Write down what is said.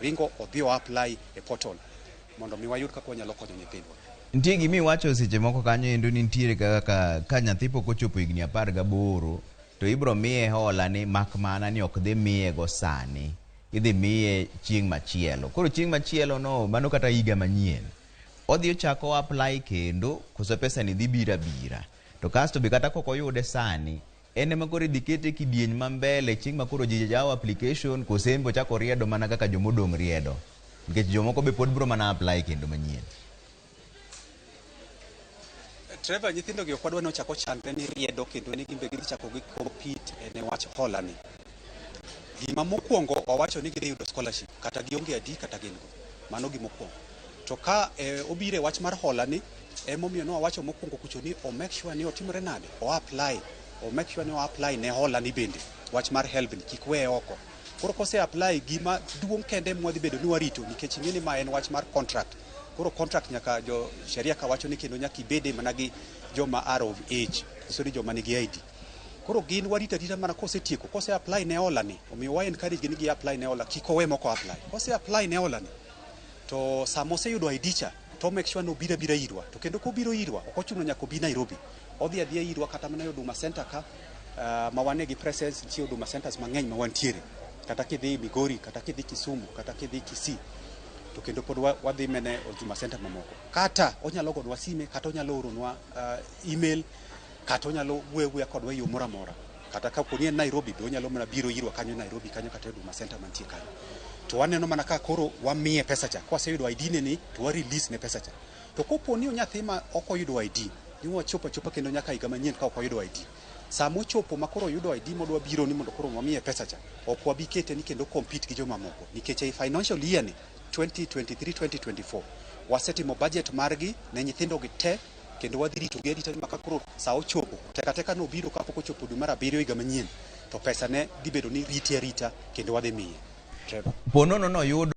oringo odhi o apply e portal mondo mi wayud kaka wanyalo konyo nyithindwa. Nitie gima iwacho seche moko kanyo endo ni nitiere kaka ka nyathi pok ochopo higni 18 to ibro miye hola ni mak mana ni ok dhi miye go sani, idhi miye chieng' machielo. Koro chieng' machielo no mano kata higa manyien odhi ochako apply kendo koso pesa ni dhi biro abira to kasto be kata kok oyude sani en ema koro idhi kete e kidieny ma mbele chieng' ma koro ji yawo application kose en be ochako riedo mana kaka jomodong' riedo nikech jomoko be pod bro mana apply kendo manyien. Trevor, nyithindo gi ok wadwa ni ochak ochandre ni riedo kendo ni gin be gidhi chako gi compete ne wach hola ni. Gima mokwongo wawacho ni gidhi yudo scholarship kata gionge adi kata gin go. Mano gima okwongo. To ka obiro e wach mar hola ni, emomiyo ne wawacho mokwongo kucho ni o make sure ni otimore nade, o apply, o make sure ni o apply ne hola ni bende. Wach mar HELB ni kik weye oko. Koro kose apply, gima duong' kende mwadhi bedo ni warito nikech ing'e ni ma en wach mar contract. Koro contract nyaka jo sheria ka wacho ni kendo nyaka ibede mana gi joma are of age, nyiso ni joma nigi ID. Koro gin warito arita mana kosetieko, kose apply ne hola ni, omiyo wa encourage gi ni gi apply ne hola, kik owe moko apply. Kose apply ne hola ni, to sama oseyudo ID cha, to make sure ni obiro abira irwa. To kendo kobiro irwa, ok ochuno nyaka obi Nairobi. Odhi adhiya irwa kata mana e Huduma Center ka, ma wane gi presence, nitie Huduma Centers mang'eny ma wantiere. Kata kidhi Migori, kata kidhi Kisumu, kata kidhi Kisii, to kendo pod wadhi mene Huduma Center mamoko. Kata onyalo gonwa sime, kata onyalo oronwa email, kata onyalo wuoyo awuoya kodwa e yo moro amora. Kata kapo ni en Nairobi, be onyalo mana biro irwa kanyo Nairobi kanyo kata e Huduma Center mantie kanyo. To waneno mana ka koro wamiye pesa cha. Kwaseyudo ID ne ni, to wa release ne pesa cha. To kopo ni nyathi ma ok oyudo ID, ni wachopo achopa kendo nyaka higa manyien ka ok oyudo ID. Sama ochopo ma koro oyudo ID modwa biro ni mondo koro wamiye pesa cha, ok wabi kete ni kendo compete gi jomamoko. Nikech ei financial year ni 2023-2024 wasetimo budget margi ne nyithindo gi te kendo wadhi rito gi arita ma ka koro sa ochopo teka teka nobiro kapok ochopo dwe mar abiriyo higa manyien to pesa ne dhi bedo ni rite arita kendo wadhi miye. Trevor. Po nono noyud